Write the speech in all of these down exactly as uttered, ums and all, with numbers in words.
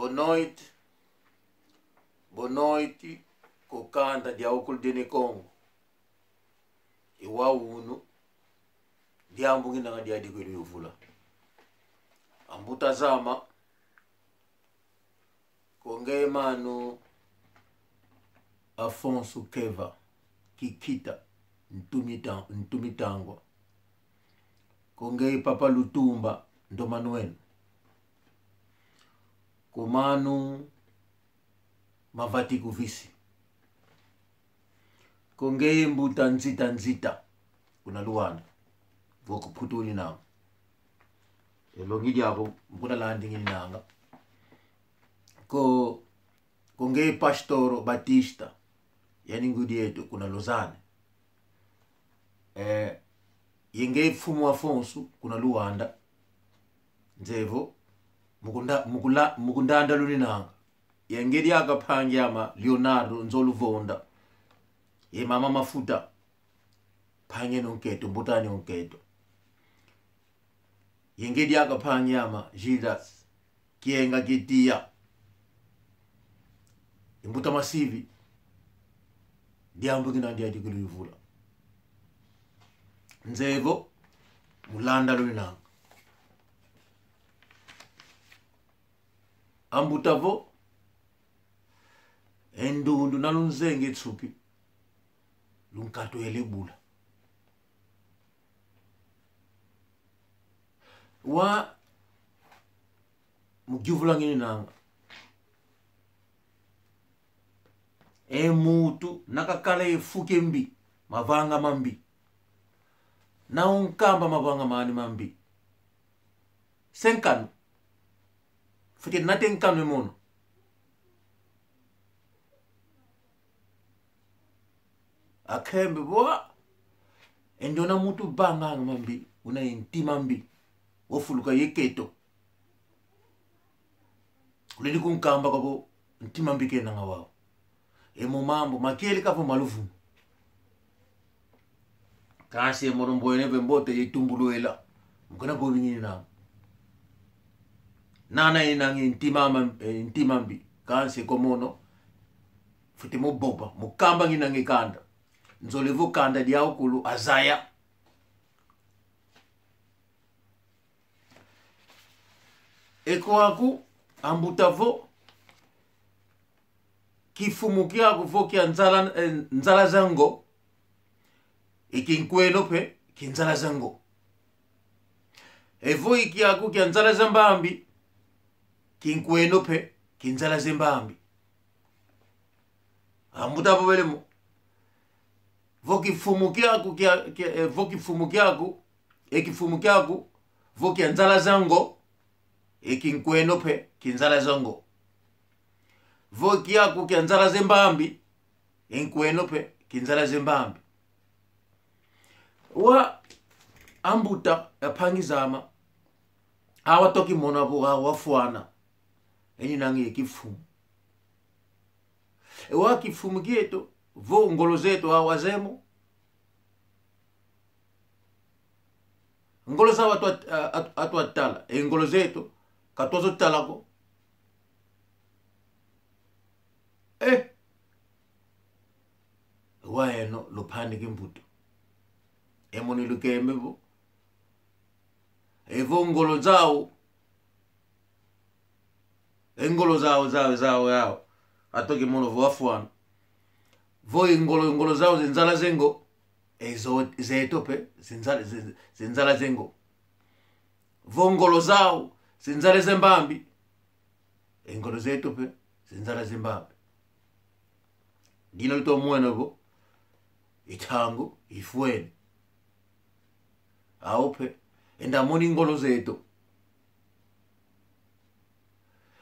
Boa noite. Boa noite, ku kanda diawu kulu dia ne Kongo. E wau unu, diambu nginanga diadi kulu yuvula. Ambuta zame, ko ngeye mano Afonso Keva, Kikita, Ntumita-, Ntumitangwa. Ko ngeye Papa Lutumba, Ndomano eno. Ko mano Mavati ku Visi. Ko ngeye mbuta Nzita Nzita, kuna Luanda. Vo ku Mputu nginanga. E longi diaku, mukuna landi nginanga. Ko, ko ngeye Pastor Batista, yani ngudi eto kuna Lausanne. Eh, ye ngeye Mfumu Afonso kuna Luanda. Nzevo, mukunda-, mukula-, mukundanda luninanga. Ye ngeye diaka mpangi ame Leonardo Nzoluvonda. Ye mama Mafuta. Mpangi eno nkento, mbuta eno nkento. Ye ngeye diaka mpangi ame Gildas Kienga Kitia. Ye mbuta Masivi. Diambu nginanga diadi kulu yuvula. Nzevo, mulanda luninanga. Ambuta vo, e ndundu na lunzenge nsuki, lunkatwele bula. Wa mu yuvula ngininanga. E muntu na kakala ye fu kia mbi, mavanga mambi. Na unkamba mavanga mani mambi. Se nkanu. Fwete nata e nkanu e mono. Akembe vo, e ndiona muntu vanganga mambi, una ye ntima mbi, wafuluka ye nkento. Kulendi kunkamba ko vo ntima mbi kenanga wau. E mo mambu, makieleka vo ma luvumu. Kansi e mono mbwene ve mbote ye tumbulwela. Mukana bobi ngininanga. Nana enanga e ntima ma-, e ntima mbi. Kansi ko mono. Fwete mo boba, mo kamba nginanga e kanda. Nzole vo kanda diawu kulu azaya. E kwaku, ambuta vo, kifumu kiaku vo kia nzala, eh, nzala za ngo, e kinkweno mpe, kinzala za ngo. E vo i kiaku kia nzala za mbambi, kinkweno mpe, kinzala za mbambi. Ambuta vo bele mo. Vo kifumu kiaku, kia, kia, eh, vo kifumu kiaku, e kifumu kiaku, vo kia nzala za ngo, e kinkweno mpe, kinzala za ngo. Vo kiaku kia nzala za mbambi, e nkweno mpe, kinzala za mbambi. Wa ambuta, ampangi zame, awa toki mona vo, awa fwana. Eni nanga e kifumu. E wa kifumu kieto, vo ngolo zeto awa zemo. Ngolo zau atu at-, a-, atu, atu atala, e ngolo zeto, ka tuazo tala ko. Eh. Wa eno, lupandi kimbutu. E mono lukembe vo. E vo ngolo zau. E ngolo zau, zau, zau, yau. Atoki mono vo afwana. Vo e ngolo, ngolo zau zinzala zengo. E zo, zeto mpe, zinzala, zi-, zinzala zengo. Vo ngolo zau, zinzala zembambi. E ngolo zeto mpe, zinzala zembambi. Dina lutomwena vo, i ntangu, ifwene. Awu mpe, enda moni ngolo zeto.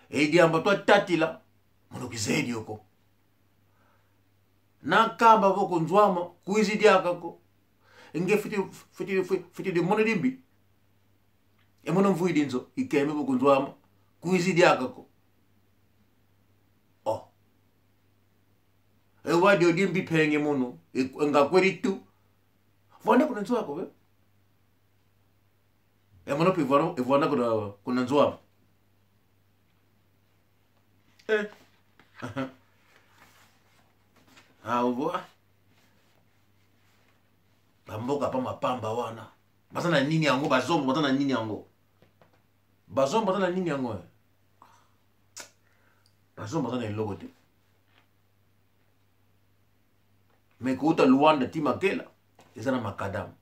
E diambu twatatila, mono kizeye dio ko. Na nkamba vo ku nzo ama, kwizi diaka ko. Nge fwete, fwete, fwete, fwete dimona dimbi. E mono mvwidi nzo, ikembe vo ku nzo ama, kwizi diaka ko. Oh. E wa dio dimbi mpenge mono, e, nga kweri tu. Vwanda kuna nzo ako, ve? E mono mpe vwanda, e vwanda kuna, kuna nzo ama. Eh. Awa. Bamboka pa mapamba wana. Baza na nini yango? Bazombo baza na nini yango? Bazombo baza na nini yango? Bazombo baza na eloko te. Me kouta Luanda ti Makela, eza na makadamu.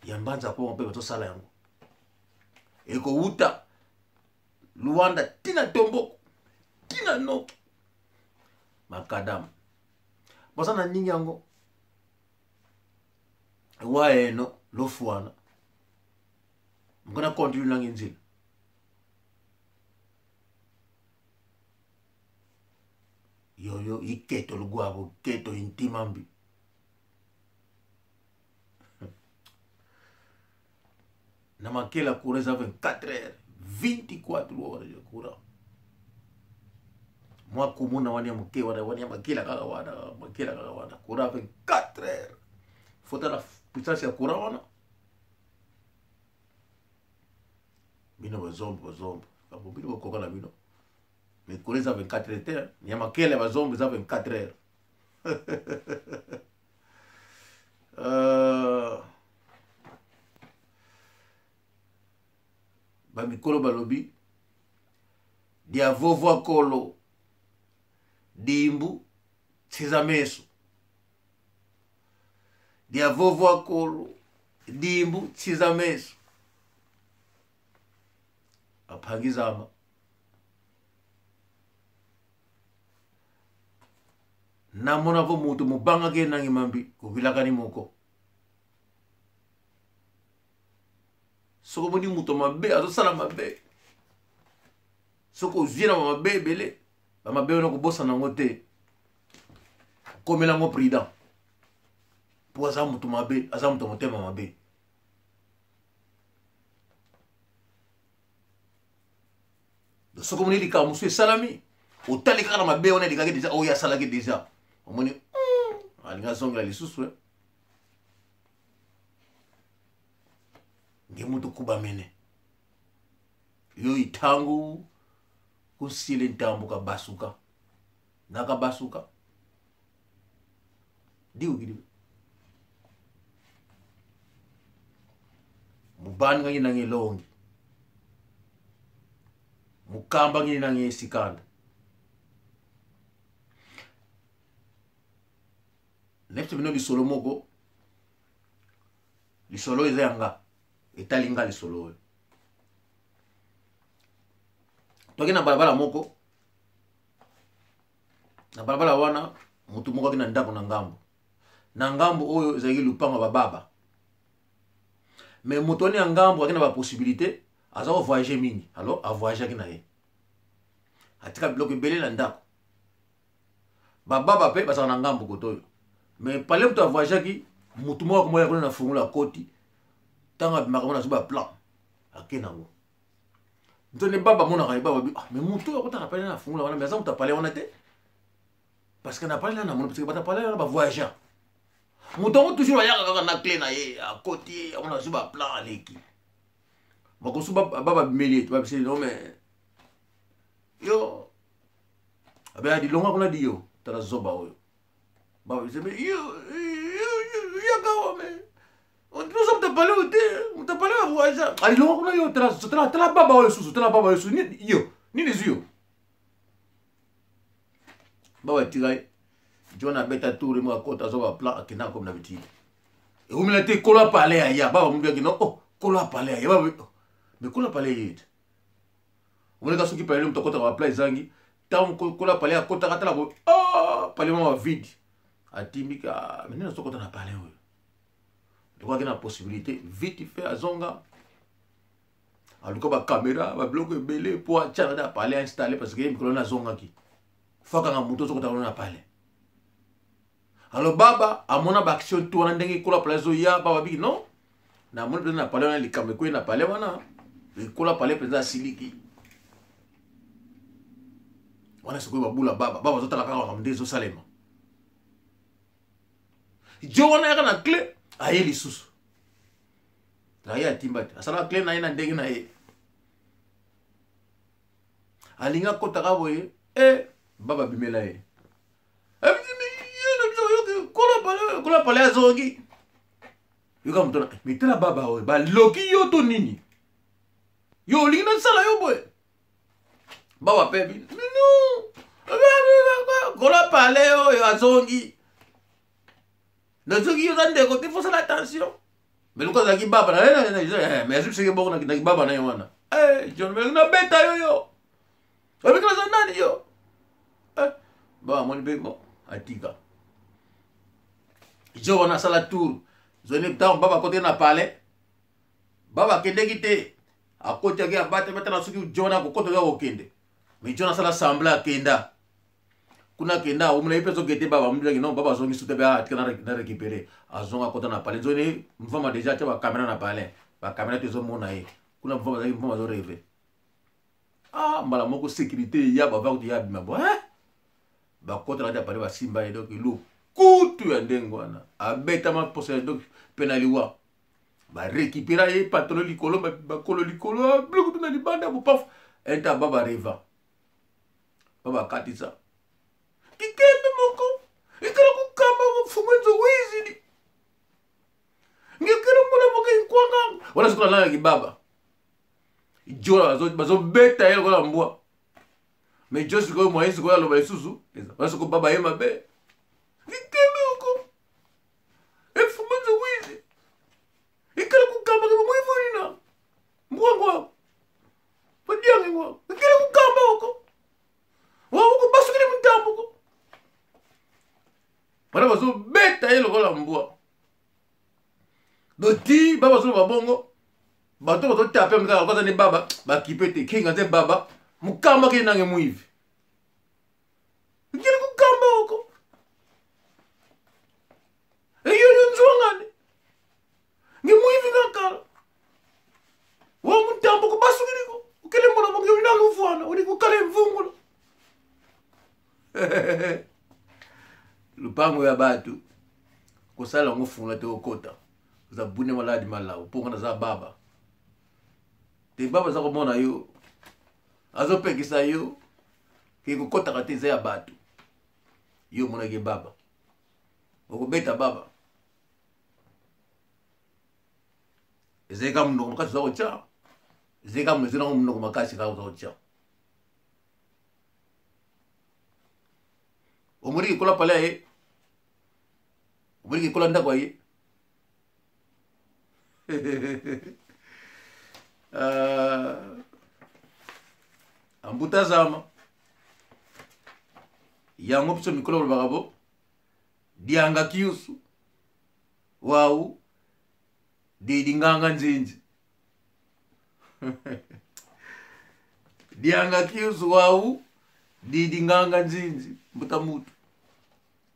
Ya Mbanza Kongo mpe bazosala yango. Ekouta Luanda tina Tomboko, tina Noki. Makadamu. Baza na nini yango? Wa eno, lofwana. Mukana continue nange nzila. Yoyo, iketo lugwabo, iketo intima mbi. Na Makela courant eza vingt-quatre heures. Vingt-quatre heures ya courant. Mwa commune wana ya muke wana, wana ya Makela kaka wana, Makela kaka wana. Courant vingt-quatre heures. Faut tala puissance ya courant wana. Bino bazombo, bazombo. Kabo bino bakoka na bino. Mais courant eza vingt-quatre heures te, hein. Ya Makela bazombo eza vingt-quatre heures. Euh, bamikolo balobi, dia vovwa kolo, dimbu, nsiza meso. Dia vovwa kolo, dimbu, nsiza meso. Ampangi zame. Na mona vo muntu mubanga ke nangi mambi, kuvilakani mo ko. Soko omoni muntu mabe, azosala mabe. Soko ozwi ye na mabe ebele, bamabe wana kobosana yango te. Komela yango prudent. Po aza muntu mabe, aza muntu ya motema mabe. Soki omoni likambo mosusu esalami, otali kaka na mabe wana elekaki deja, oyo asalaki deja. Omoni, hmm, alingi azongela lisusu, eh. Nge mutu kubamene. Yo itangu kusile ntambu kabasuka. Na kabasuka. Diu kidi. Mubani nga nginange longi. Mukamba nginange sikanda. Nayebisa bino lisolo moko. Lisolo eza ya nga. Etali nga lisolo oyo. Toke na balabala moko. Na balabala wana, mutu moko ake na ndako na ngambo. Na ngambo oyo ezalaki lupango ya bababa. Mais mutu wana ya ngambo ake na ba possibilité, aza ko voyager mingi. Alors, avoyageaki na ye. Atika biloko ebele na ndako. Bababa pe bazalaka na ngambo kote oyo. Mais pale mutu avoyageaki, mutu moko akomoya kuna na fungula akoti. Ntango abimaka mwana azwi ba plan. Ake nango. Nzoni baba amonaka ye, baba bi, ah, mais mutu oyo akotaka pale na fungula wana, mais aza mutu ya pale wana te. Parce que na pale wana namoni, parce que bato ya pale wana ba voyageur. Mutu yango toujours ayaka kaka na clé na ye, akoti, amona azwi ba plan aleki. Bakosu ba, baba bimeli ye, babiseli, non mais, yo, abe adi longa kuna di yo, tala zoba oyo. Ba, je me, yo, yo, yo, yo, yaka wa me. On nous sommes tapalé au thé, on tapalé à voyage. Adi longa kuna yo, tala, tala, tala baba oyo susu, tala baba oyo susu. Ni, yo, nini zwi yo? Baba tirai. John abeta tour, mo akota zoba plan, akina comme d'habitude. E umila te kola pale ya, ya, baba mbi akina, oh, kola pale ya, ya, baba, oh. Mais kola pale ya, Omoni kaka soki pale mutu akotaka ba plan ezangi, ntango ko-, kola pale akotaka tala ko, ah, pale mama vide. Atimbi ka, ah, mais nani azokota na pale oyo? Lokola ake na possibilité, vite fait azonga. Aluka ba caméra, ba biloko ebele, po atia na pale a installer, parce que ye mokolo wana azongaki. Faut akanga mutu azokota na pale. Alors baba amona ba action tout wana ndenge kola pale azoya, baba biki non. Namoni mpenza na pale wana likambo ekweyi na pale wana. Kola pale mpenza asiliki. Wana sikoyo babula baba, baba azotala kaka makambo nde ezosalema. Jo wana yaka na clé, aye lisusu. Aye atimba te. Asala clé na ye na ndenge na ye. Alingi akota kaka boye, eh, baba abimela ye. Eh, kola pale, kola pale azongi. Yo kaka moto na, mitela baba oyo, baloki yo to nini? Yo olingi nasala yo boye? Baba pe bi, minu. Kola pale oyo azongi. Nazoki yo za ndeko te, faut sala attention. Mais lokola azalaki baba na ye, na, na, na, eh, mais azwi biseke boko na, na kibaba na ye wana. Eh, John, mais nabeta yo yo. Obikela za nani yo? Eh, baba amoni pe, bon, atika. John wana asala tour. Zoni ntango baba akotaki na palais. Baba akendeki te. Akotaki, abata, bata na suki, John akokota, akokende. Mais John asala semblant akenda. Kuna akenda, omona ye pe azo guetter baba, amundaki, non, baba azongi suta be, ah, tika na ré-, na récupérer. Azonga akota na palais. Nzoni, Mvoma déjà atia ba caméra na palais. Ba caméra tout ezomona ye. Kuna Mvoma azalaki, Mvoma azo rêver. Ah, mbala moko sécurité ya, bava kutu ya bima bo, hein? Bakota na kati ya palais, basimba ye, donc, lukutu ya ndenge wana. Abetama poso ya, donc, pena liwa. Ba récupérer ye, pantalon likolo, ba, bakolo likolo, ah, blukutu na libanda, bo paf. Enta baba arêva. Baba akatisa. Kikembe moko. Ikala kukamba mfumu nzo wizidi. Nge kele mwana moko inkwanga. Wana sikola nanga kibaba. Ijola bazo, bazobeta ye lokola mbwa. Mais jo sikoyo moyen sikoyo aloba lisusu. Eza. Wana sikoyo baba ye mabe. Kikembe oko. E mfumu nzo wizi. Ikele kukamba ke mwivu nina. Mbwa ngwa. Padiange ngwa. Ikele kukamba oko. Wa oko basukile mutambu ko. Wana bazobeta ye lokola mbwa. Donc ti baba bazoloba bongo, bato bazotaper mika, kwa zani baba, bakipe te, kinga nze baba, mukamba ke nange mwivi. Ikele kukamba oko. E yo yo nzwangane. Nge mwivi kakala. Wa mutambu ko basukidi ko. Ukele mwana mo nge wina luvwana, uli kukale mvungula. Lupangu ya batu. Kusala ngo fungula te okota. Za bune maladi malau, ponga na za baba. Te baba za komona yo. Azopekisa yo. Ke kokota kati za ya batu. Yo mona ke baba. Okobeta baba. Ezeka munoko makasi za kotia. Ezeka mu-, ezeka munoko makasi kaka za kotia. Omuri kola pale ye. Omuri kola ndako ye. Ah, ambuta zama. Yango biso mikolo bolobaka bo. Dianga kiusu. Wau. Didi nganga nzinzi. Dianga kiusu wau, didi nganga nzinzi. Mbuta mutu.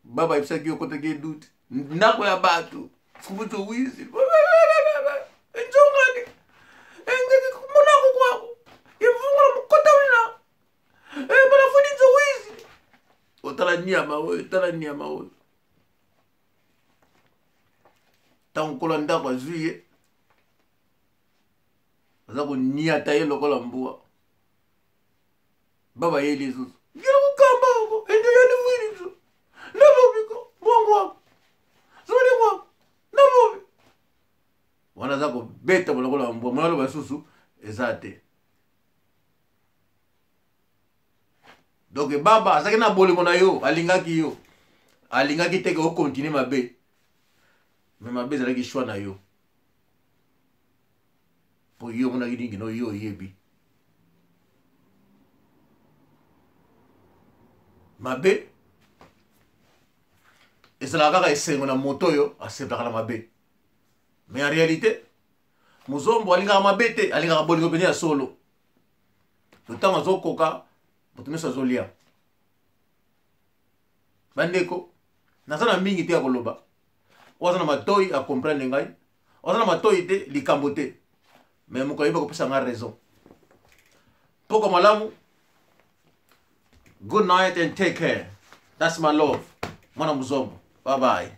Baba ipisa kio kota ke duti. Ndako ya batu. Fubutu wizi. Enzongani. Engeki kumonako kwaku. Imvungula mukota wina. Eh, bala funi nzo wizi. Otala nyama oyo, tala nyama oyo. Ntango kola ndako azwi ye, aza koniata ye lokola mbwa. Baba ye lisusu. Ngila kukamba oko, ende ya nifwiri nzo. Nalobi ko, mwangu wako. Zoli mwangu. Nalobi. Wana aza kobeta bo lokola mbwa, mwana loba lisusu, eza te. Donc baba azalaki na bolingo na yo, alingaki yo. Alingaki te ke o continuer mabe. Mais mabe ezalaki choix na yo. Po yo omonaki ndingi no yo oyebi. Mabe ezalaka kaka esengo na moto oyo asepelaka na mabe. Mais en réalité, Muzombo alingaka mabe te, alingaka bolingo pene ya solo. To ntango azokoka, moto nyonso azolia. Bandeko, naza na mingi te ya koloba. Oyo aza na matoi, a comprendre ngai. Oyo aza na matoi te, likambo te. Mais mokolo yeba kopesa ngai raison. Poko malamu. Good night and take care. That's my love. Mwana Muzombo. Bye bye.